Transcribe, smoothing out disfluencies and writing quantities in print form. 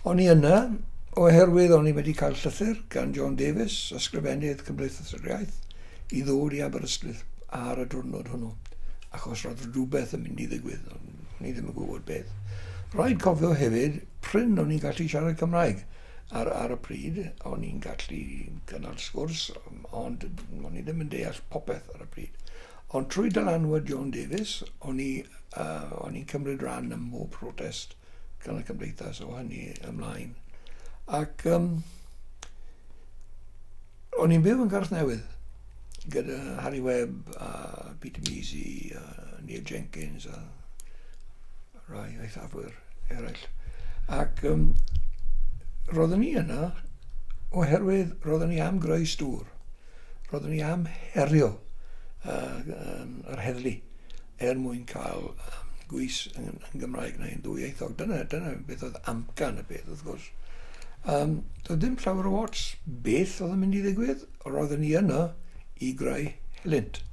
O'n i yna oherwydd o'n i wedi cael llythyr gan John Davies, ysgrifennydd Cymdeithas yr Iaith, i ddod i Aberystwyth ar y diwrnod hwnnw, achos roedd rhywbeth yn mynd i ddigwydd, ond o'n i ddim yn gwybod beth. Rhaid cofio hefyd, prin o'n i'n gallu siarad Cymraeg ar y pryd, o'n i'n gallu cynnal sgwrs, ond o'n i ddim yn deall popeth ar y pryd. Ond trwy dylanwad John Davies, o'n i'n cymryd rhan ym mhob protest gan y Cymdeithas o hynny ymlaen. Ac o'n i'n byw yn Garth Newydd gyda Harry Webb a Peter Measey a Neil Jenkins a rai eithafwyr eraill. Ac roeddwn ni yna oherwydd roeddwn ni am greu stŵr. Roeddwn ni am herio yr heddlu er mwyn cael gwys yn Gymraeg neu'n ddwyieithog. Dyna beth oedd amcan y peth, wrth gwrs. Doedd dim llawer o ots beth oedd yn mynd i ddigwydd. Roeddwn ni yna i greu helynt.